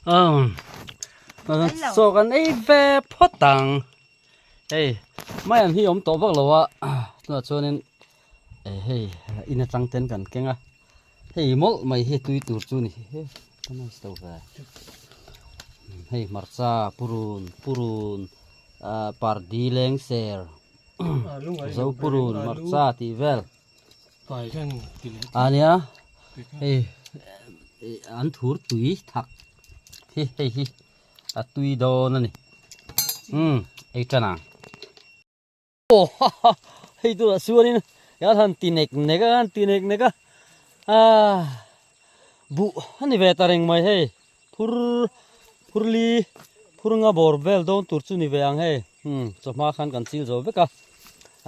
Chaw kan ei ve phawt ang hei mai an hi awm tawh vak lo a tunah chuanin hei in atang ten kan keng a hei mawlh mai hi tui tur chu ni ka nice lo ve hei hmarcha purun purun ah pardi lengser zo purun hmarcha tih vel. A nia hei an thur tui thak hi hei hi a tui dawn a ni umm ei tan ang aw ha ha hei tunah chuanin an han ti nek nek a an ti nek nek a ah buh a ni ve ta reng mai hei phur phur li phur nga bawr vel dawn tur chu ni ve ang hei umm chawhma khan kan chil zo vek a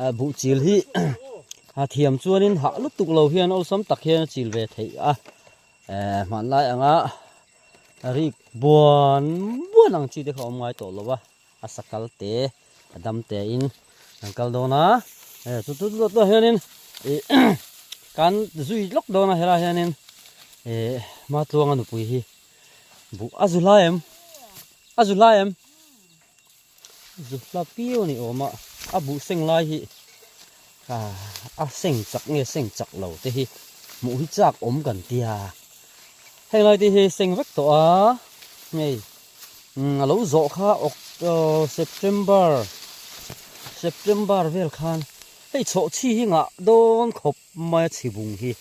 ah buh chil hi a thiam chuanin hah lutuk lo hian awlsam tak hian a chil ve theih a eh hmanlai anga rik buan buan ang chi te kha a awm ngai tawh lo va a sakal te a dam te in kan kal dawn a eh chu chu chu hianin ih kan zui lawk dawn a helai hianin ih Matluanga nupui hi buh a zu hlai em a zu hlai em zu hla piau a ni awm a a buh seng lai hi ah a seng chak nge seng chak lo te hi hmuh hi chak awm kan tia heng lai te hi seng vek tawh a hei. A lo zawh kha September September vel khan hei chhawhchhi hi ngah dawn khawp mai a chhibung hi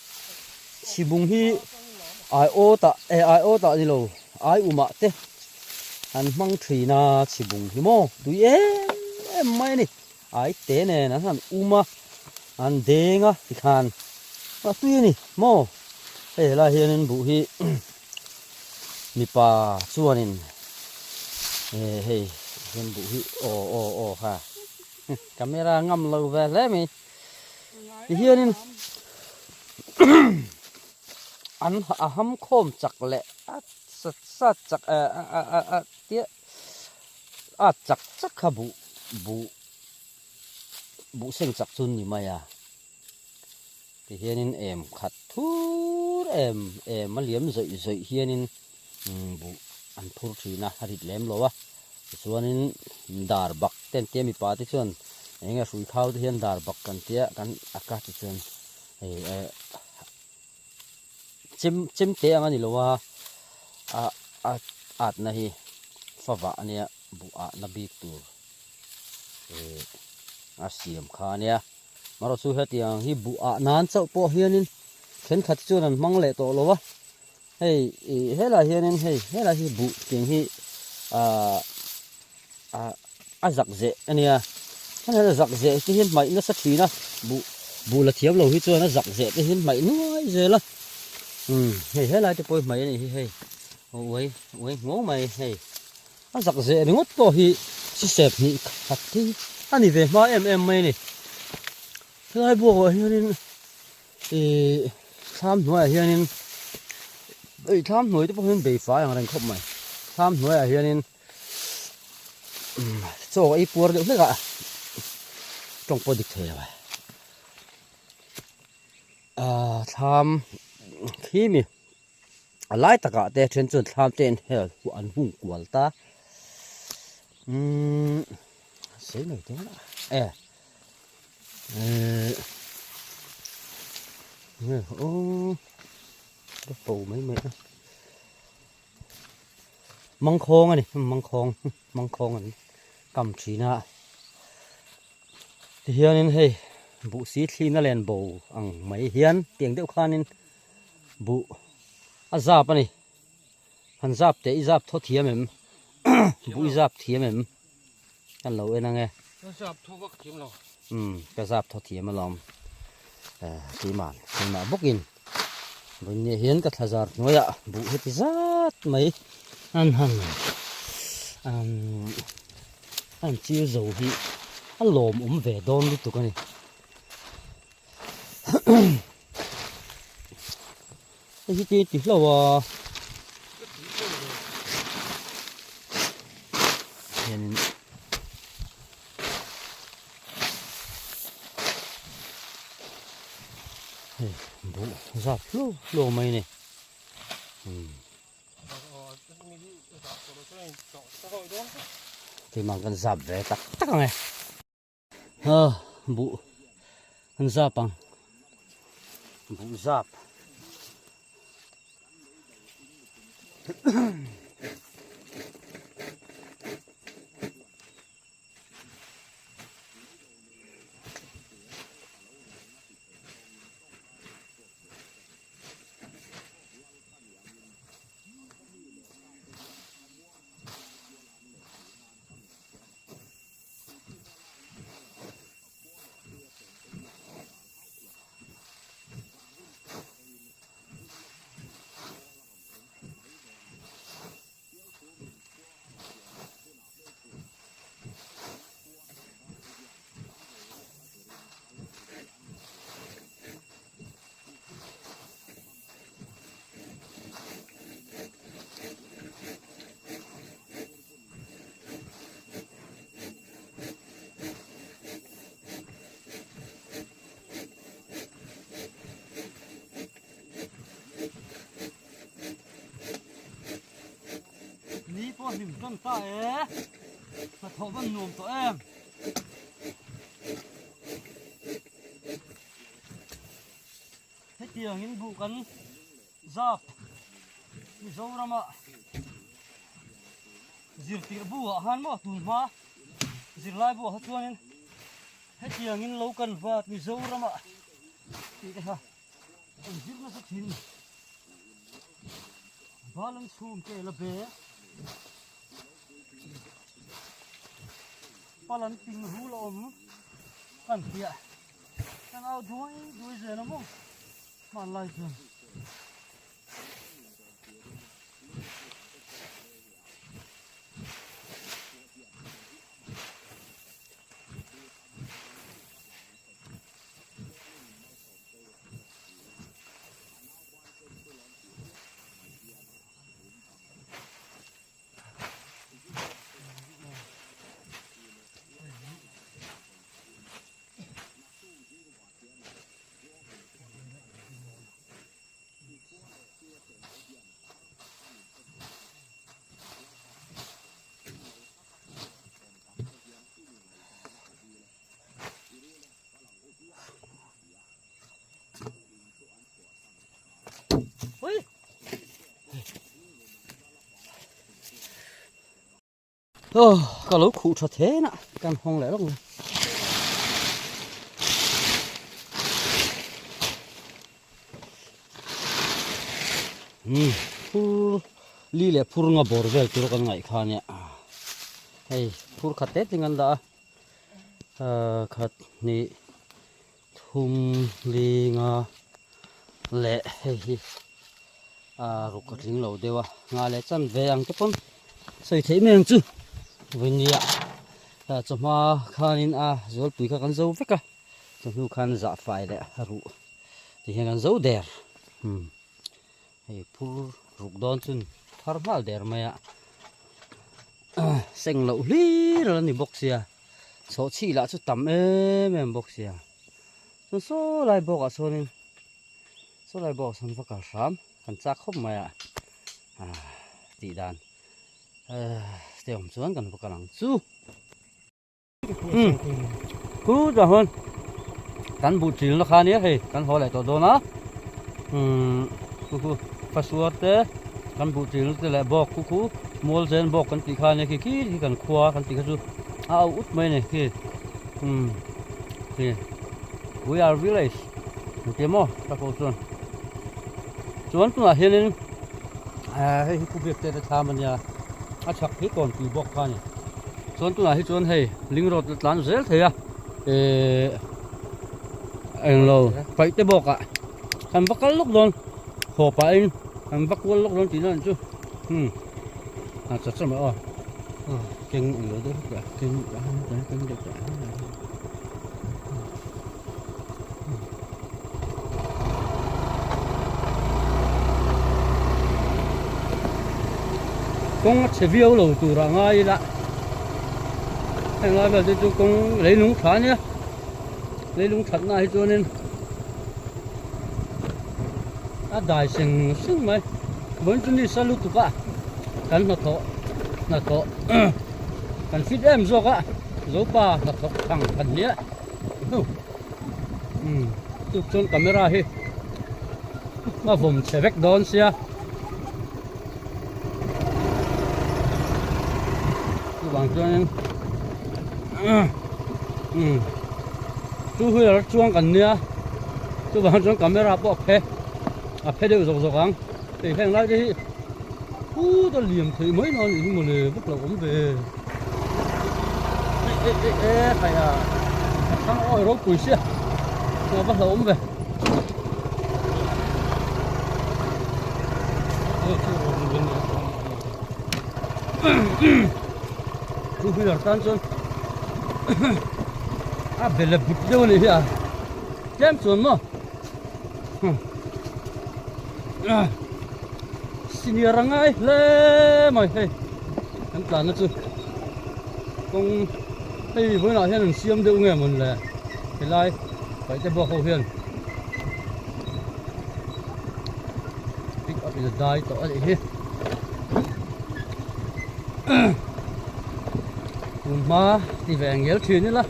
chhibung hi ai awt ah eh ai awt ah ni lo ai um ah te an hmang thin a chhibung hi maw tui em em mai a ni ai te nen an han um a an deng a tikhan a tui a ni maw hei helai hianin buh hi. Mipa chuanin eh hei hian buh hi aw aw aw ha camera ngam lo ve hle mai tihianin an a ham khawm chak leh a sat sat chak eh a a a a tia a chak chak kha buh buh buh seng chak chu ni mai a. Tihianin em khat thur em em a liam zawih zawih hianin buh an phur thin a, a rit lem lo a. Tichuanin dar bak te an tia mipa te chuan eng nge hrui khau te hian dar bak kan tia kan ak a tichuan hei eh chem chem te ang a ni lo a a a atna hi favah a nia buh ahna bik tur eh a siam kha a nia. Marawh chu hetiang hi buh ah nan chauh pawh hianin thenkhat chuan an hmang leh tawh lo a, hei ih helai hianin hei helai hi buh tiang hi ahh ah a zak zeh a nia heng a zak zeh te hian hmaih nasa thin a buh buh la thiam lo hi chuan a zak zeh te hian hmaih nuai zel a umm hei helai te pawh hi hmaih a nih hi hei uai uai hmuau mai hei. A zak zeh ringawt pawh hi sisep hnih khat hi a ni ve hma em em mai a ni. Helai buakah hianin ihh thlam hnuaiah hianin ih thlam hnuai te pawh hian bei fai ang reng khawp mai. Thlam hnuaiah hianin chaw ei puar deuh hlek a tawng pawh dik thei lo e. Ahh thlam khi mi. A lai takah te then chuan thlam te an hel an hung kual ta umm sei mai dawn a e eh nge aw ka fo mai mai a mangkhawng a ni mangkhawng mangkhawng an kam thin a tihianin hei buh si thlin a len bo ang mai hian tiang deuh khanin. Buh a zap a ni. Han zap teh i zap thaw thiam em? Buh i zap thiam em? Kan lo en ange. Ka zap thaw vak thiam lo. Umm ka zap thaw thiam alawm. Eh keimah keimah bawkin vawinia hian ka thla zar hnuaiah buh heti zat mai an han an an chil zo hi a lawmawm ve dawn lutuk a ni. Hei hi ti ti hlauh a hianin hei buh zat hluau hluau mai a ni. Keimah kan zap ve tak tak ang e. Ah, buh an zap ang. Buh zap. Ni pawh hlim tan ta e, hnathawh van nuam tawh em. Hetiangin buh kan zap Mizorama zirtir buh ah khan maw tun hma zirlai buh ah kha chuanin hetiangin lo kan vat Mizorama tih te kha an zir nasa thin. Bal an chhum te la be pal an ping rul a awm kan hliah. Kan au duai duai zel a maw hmanlai chuan. Aw ka lo khuh tha then a kan hawng leh lawk mai. Um phur li leh phur nga bawr vel tur kan ngaih kha nia hei phur khat te tling an dah a ah khat hnih thum li nga leh hei hi ah ruk a tling lo deuh a nga leh chan ve ang te pawn sawi theih mai ang chu vawinia ah chawhma khanin a zualpui kha kan zo vek a chawhnu khan zah fai leh a ruh ti hian kan zo der umm hei phur ruk dawn chun thar nghal der mai a seng loh hlir a ni bawk sia. Chawh chhi lah chu tam em em bawk sia chuan saw lai bawk ah chuanin saw lai bawk ah sawn va kal hram kan chak khawp mai a ah tih dan eh te awm chuan kan va kal ang chu um khu chuan hawn kan buh chil na kha nia hei kan haw leh tawh dawn a umm khu khu fasuar te kan buh chil te leh bawk khu khu mual zen bawk kan tih kha nia khi khi khi kan khua kan tih kha chu a au ut mai a ni khi umm khi we are village an ti maw ta pawh chuan chuan tunah hianin ah hei hi khawbiak te te thlam a nia a chhak hi tawn tui bawk kha a ni chuan tunah hi chuan hei ling road la tlan zel thei a ehh englo paih te bawk ah kan va kal lawk dawn haw pahin kan va kual lawk dawn tihna ang chu umm a cha cha mai aw keng englo deuh hlek a keng keng deuh teh kawng a chhe viau lo tur ah ngai ila heng lai vel te chu kawng leilung tha ania leilung that na hi chuanin a dai seng seng mai vawiin chu ni sa lutuk a kan hnathawh. Hnathawh kan fit em zawk a, Zopa hnathawk thang kan nia. Umm tuk chuan camera hi a vawm chhe vek dawn sia. Chuvang chuanin umm two wheeler chuang kan nia chuvang chuan camera pawh a phe a phe deuh zawk zawk ang. Hei heng lai te hi put a liam theih mai na anih hi mawle vak lo awm ve. E e e e khai a a thang awi ropui sia a va hlauhawm ve. Two wheeler tan chuan a bele but deuh anih hi a tlem chuan maw. Senior a ngai hle mai hei kan tlanna chu kawng hei vawiinah hian an siam deuh nge mawn le helai paihte buak ho hian pick up in a dai tawh a nih hi tun hma ti ve ngel thin ila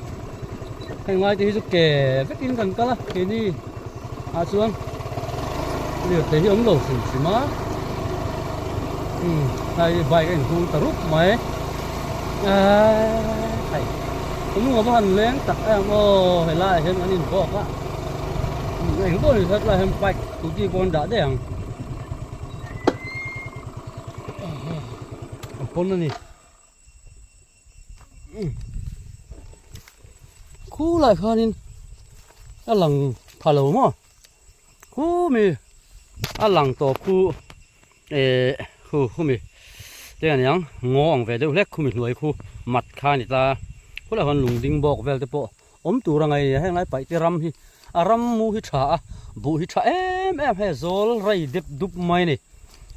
heng lai te hi chu ke vekin kan kal a keini ah chuan lirthei hi awm lo hrim hrim a umm tlai hi bike a inhung ta rup mai eeii hei ka hnungah pawh han leng tak em aw helaiah hian an inbawk a eng pawh ni se tlaiah hian bike scooty pawh an dah daih ang a pawn a ni. Khulai khanin a lang pha lo maw khumi a lang tawp khu eh khu khumi te aniang ngaw ang ve deuh hlek khumi hnuai khu mat kha a ni ta khulai khan lung ding bawk vel te pawh awm tur a ngaih a ni heng lai paih te ram hi a ram mu hi tha a buh hi tha em em hei zawl rei dep dup mai a ni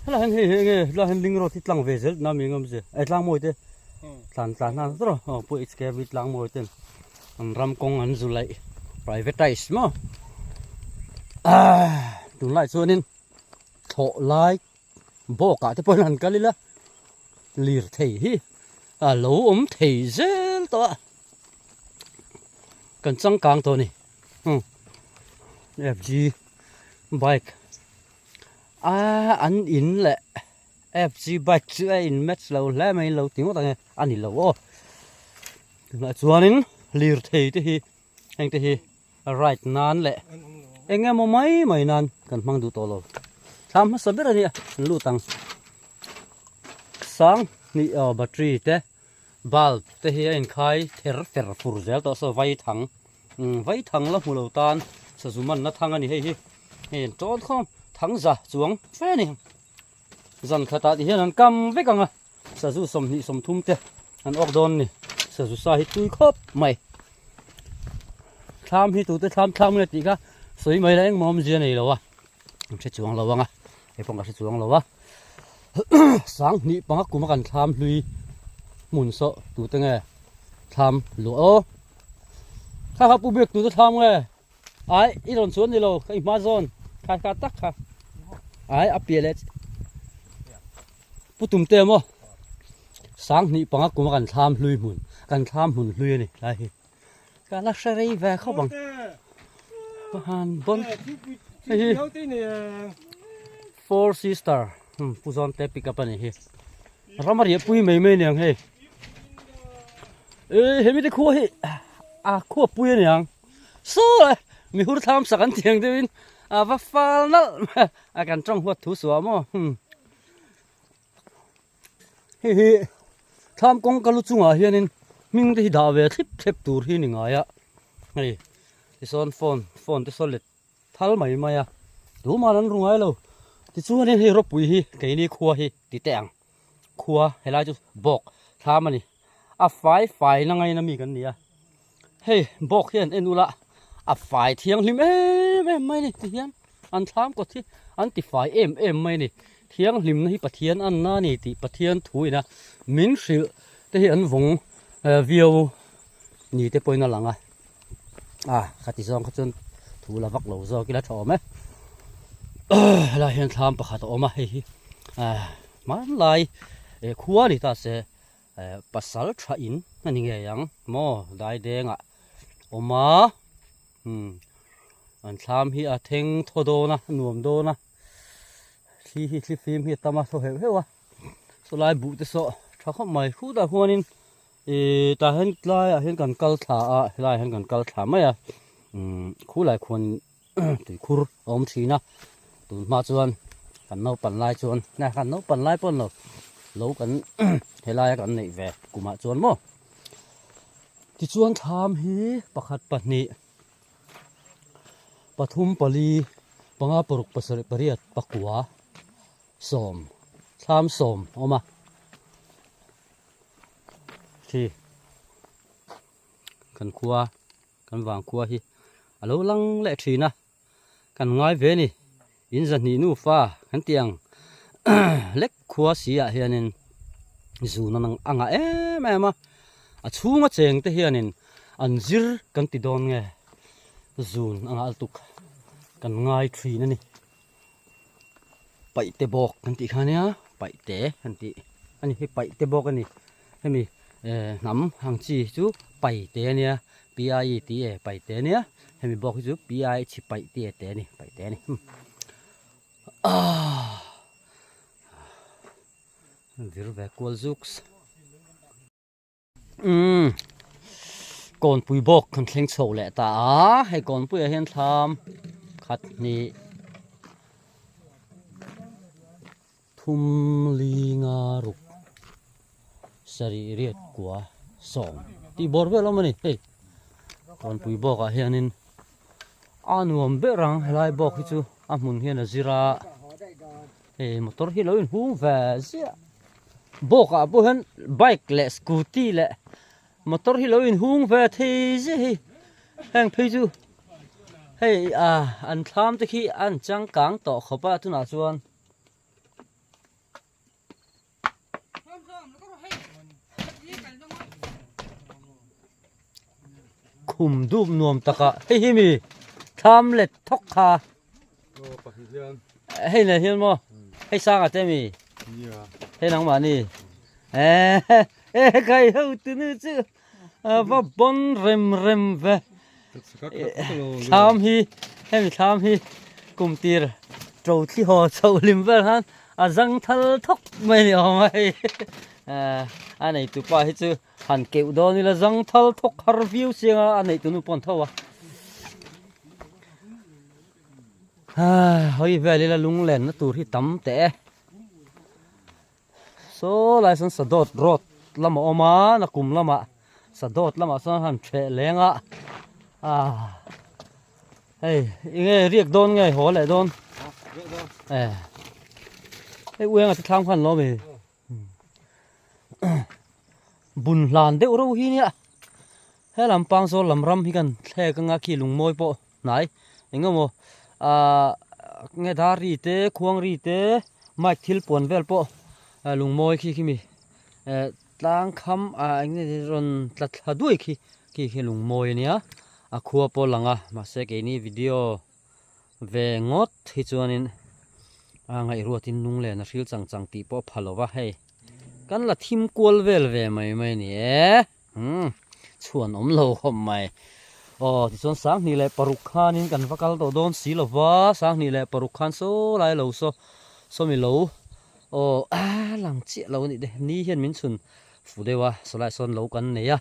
helai hian hei hi enge helai hian ling road hi tlang ve zel tihna a mi eng awmzia eh tlang mawi te tlan tlan hna zet a aw pu HKV tlang mawi ten an ram kawng an zu laih privatize maw ah tunlai chuanin thlawh lai bawk ah te pawh hian han kal ila lirthei hi a lo awm thei zel tawh a. Kan changkang tawh a ni umm fg bike ah an in leh fg bike chu a in match lo hle mai in lo ti ngawt ang e a ni lo aw tunah chuanin lirthei te hi heng te hi ride nan leh eng emaw mai mai nan kan hmang duh tawh lo thlam hmasa ber a nia an lut ang sang hnih aw battery te. Bulb te hi a inkhai ther fer fur zel tawh saw vai thang umm vai thang la hmu lo tan sazu manna thang a ni hei hi hei an tawn khawm thang za chuang fe a ni zan khatah ti hian an kam vek ang a sazu 20 30 te an awk dawn a ni sazu sa hi tui khawp mai thlam hi tute thlam thlam nge tih kha sawi mai la engmah awmzia nei lo a an hre chuang lo ang a hei pawh ka hre chuang lo a 20 panga kuma kan thlam hlui hmun saw tute nge thlam luah aw kha kha pu biak tute thlam nge ai i rawn chuan ni lo ka i hma zawn kha kha tak kha ai a piah leh pu tum te maw 20 panga kuma kan thlam hlui hmun kan thlam hmun hlui a ni lai hi. Ka la hre rei ve khawp ang. Han bon. Hei hi. Four sister. Hmm, pu zawn te pick up ani hi. Ram a riah pui mai mai niang hei. E hemi te khua hi a khua pui aniang. Saw le mi hur thlam sak an tiang deuhin a va fal nalh a kan tawng huat thu suah maw. Hmm. Hei hi thlam kawngka lu chungah hianin hming te hi dah ve thlip thlep tur hi ni ngai a hei tisawn phone phone te saw let thal mai mai a tumah an ru ngai lo tichuanin hei rawpui hi keini khua hi ti teh ang khua helai chu bawk thlam a ni a fai fai na ngaina mi kan ni a hei bawk hian en ula a fai thianghlim em em mai a ni tihian an thlam kawt hi an ti fai em em mai a ni thianghlimna hi Pathian an na a ni tih Pathian thu ina min hrilh te hi an vawng viau ni te pawhin a lang a ah khati zawng kha chuan thu la vak lo zawk ila tha awm e helaiah hian thlam pakhat a awm a hei hi ah hmanlai. Khua ni ta se pasal tha in a ni ngei ang maw daidengah awm a umm an thlam hi a theng thaw dawn a nuam dawn a thli hi thli fim hi a tam a thaw heuh heuh a sawlai buh te saw tha khawp mai khutah khuanin ihh tah hian tlaiah hian kan kal thla a helaiah hian kan kal thla mai a umm khulai khuanin tuikhur a awm thin a tun hma chuan kan naupan lai chuan kan naupan lai pawh ni lo lo kan helai a kan neih ve kumah chuan maw tichuan thlam hi pakhat pahnih pathum pali panga paruk pasarih pariat pakua sawm thlam sawm a awm a khi kan khua. Kan vangkhua hi a lo lang leh thin a, kan ngai ve a ni. In zahnih nufa kan tih ang lek khua si ah hianin zun an a ngah em em a, a chhunga cheng te hianin an zir kan ti dawn nge zun a ngah lutuk kan ngai thin a ni. Paihte bawk kan tih kha nia paihte kan tih a ni hei paihte bawk a ni hemi eh hnam ang chi chu paite a nia p i e t a paite a nia hemi bawk hi chu p i h paih t a te a ni paihte a ni ahh vir ve kual zuks. Umm kawnpui bawk kan thleng chho leh ta a hei kawnpui ah hian thlam khat hnih thum li nga ruk sarih riat kua sawm tih bawr vel awm a ni hei kawnpui bawk ah hianin a nuam ber ang helai bawk hi chu a hmun hian a zir a hei motor hi lo inhung ve ziah. Bawk ah pawh hian bike leh scooty leh motor hi lo inhung ve thei ziah hi heng phei chu hei ah an thlam te khi an changkang tawh khawp a tunah chuan. Khum dup nuam takah hei hi mi thlam let thawk kha. Hei nen hian maw hei sanga te mi hei nangmah ni eh kai ho tu nu chu va bon rem rem ve thlam hi hemi thlam hi kum tir to thli haw chho hlim vel khan a zang thal thawk mai ni awm a hei a nei tu pa hi chu Han keuh dawn ila zang thal thawk har viau chiang a, a neih tunu pawh an tho a. Hawi vel ila lunglenna tur hi tam teh e. Saw lai sawn Sadawt road lam a awm a, nakum lamah Sadawt lamah sawn han ṭheh leng a. Hei enge riak dawn nge haw leh dawn? Hei uianga te thlang khan lawm e. Bun hlan deuh reuh hi nia he lam pang zawl lam ram hi kan thlek anga khi lungmawi pawh hnai eng emaw ahh nge dar ri te khuang ri te mic thil puan vel pawh lungmawi khi khi mi eh tlang kham ah eng nge rawn tla thla duai khi khi khi lungmawi ania a khua pawh a lang a mahse keini video Ve ngawt hi chuanin a ngaihruatin lunglen a hril chang chang tih pawh a pha lo va, hei kan la thim kual vel ve mai mai a ni e, umm chhuan awm lo khawp mai. Aw tichuan sanghnih leh paruk khanin kan va kal tawh dawn si lo va, sanghnih leh paruk khan saw lai lo saw sawmi lo aw a lang chiah lo a nih te, ni hian min chhun fu deuh a, sawlai sawn lo kan nei a.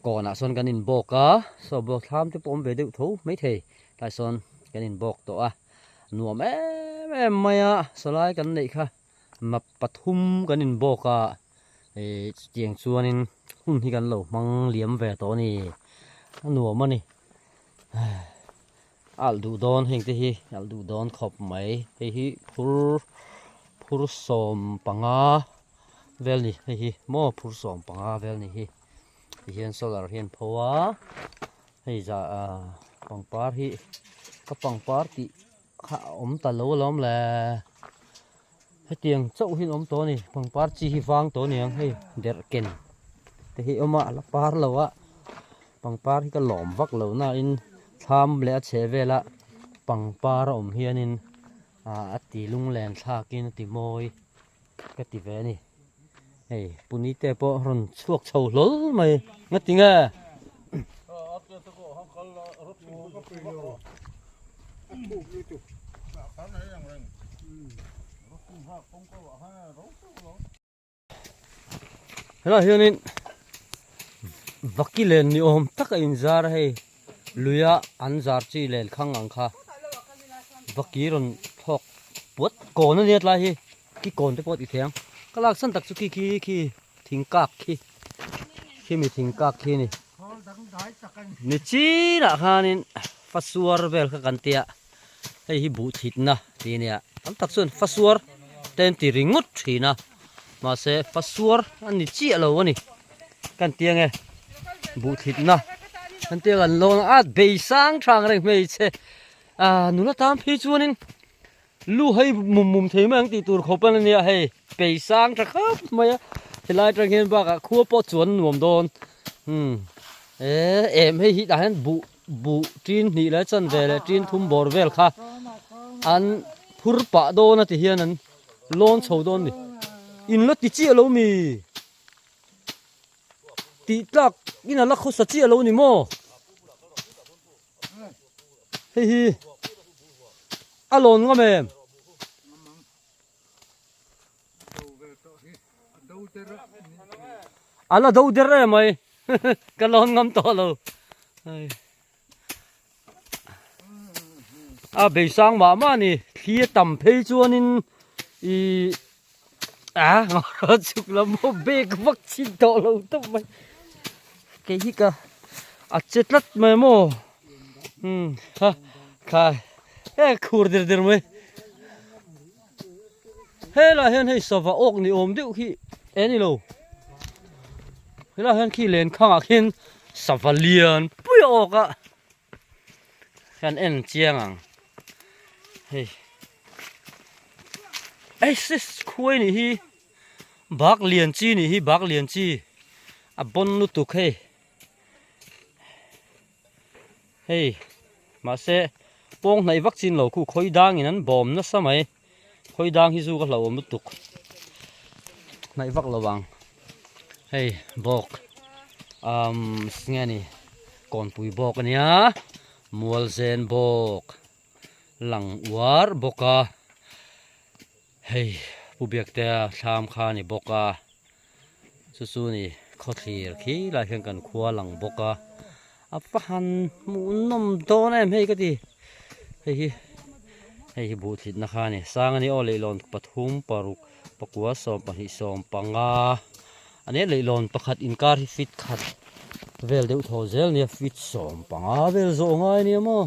Kawnah sawn kan inbawk a, saw bawk thlam te pawh awm ve deuh tho maithei tlai sawn kan inbawk tawh a, nuam em em mai a sawlai kan neih kha map pathum kan inbawk a, ih chutiang chuanin hun hi kan lo hmang liam ve tawh a ni, a nuam a ni, alh duh dawn heng te hi alh duh dawn khawp mai, hei hi phur phur sawm panga. Vel ni hei hi maw phur sawm panga vel ni hi ti hian solar hian pho a hei za ah pangpar hi ka pangpar tih kha a awm ta lo alawm le hetiang chauh hi an awm tawh a ni pangpar chi hi vang tawh a ni ang hei derh ken te hi a awm a a la par lo a pangpar hi ka lawm vak lo na in thlam leh a chheh vela pangpar a awm hianin ah a ti lunglen thlakin a ti mawi. Ka ti ve a ni. Hei puni te pawh rawn chhuak chho hlawl mai nga tinge. Helai hianin vaki len ni awm tak a inzar a hei luia an zar chi len khang ang kha vaki rawn thlawk puat kawn a nia tlai hi ki kawn te pawh a ti thei ang ka lak san tak chu khi khi khi thing kak khi khimi thing kak khi a ni ni chinah khanin fasuar vel kha kan tia hei hi buh thitna tih a nia tam tak chuan fasuar te an ti ringawt thin a mahse fasuar a ni chiah lo a ni kan tia nge buh thitna an tia kan lawn a bei sang thang reng hmeichhe ah nula tan phei chuanin lu hei mum mum thei mai ang tih tur khawp a nia hei bei sang tha khawp mai a helai atang hian bakah khua pawh chuan nuam dawn umm eh em hei hi tah hian buh Buh tin hnih leh chan ve leh tin thum bawr vel kha an phur pah dawn a ti hian an lawn chho dawn ni. In la ti chiah lo mi? Tih tlak in a la khawsa chiah lo ni maw? Hei hi a lawn ngam em? A la do der em mai ka lawn ngam tawh lo a beisang mah mah a ni thli a tam phei chuanin ih a chhuk lam pawh bag vak chhin tawh lo tawp mai kei hi ka a che tlat mai maw umm ha kha e khur der der mai. Helaiah hian hei sava awk ni awm deuh hi e ni lo helaiah hian khi lenkhangah khian sava lian pui a awk a kan en chiang ang hei ei sis khuai nih hi bak lian chi nih hi bak lian chi a bawn lutuk hei. Hei mahse pawng hnaih vak chin lo khu khawi dangin an bawm nasa mai khawi dang hi zu ka hlauhawm lutuk hnaih vak lo ang hei bawk umm nge ni kawnpui bawk ania mualzen bawk lang uar bawk a hei pu biaktea thlam kha a ni bawk a. Chu chu ni khawthlir khi lai hian kan khua lang bawk a a va han hmuh nawm dawn em hei ka ti hei hi hei hi buh thlit na kha a ni sang a ni aw leihlawn pathum paruk pakua sawmpahnih sawmpanga a nia leihlawn pakhat inkar hi feet khat vel deuh thaw zel a nia feet sawmpanga vel zawh ngai a nia maw.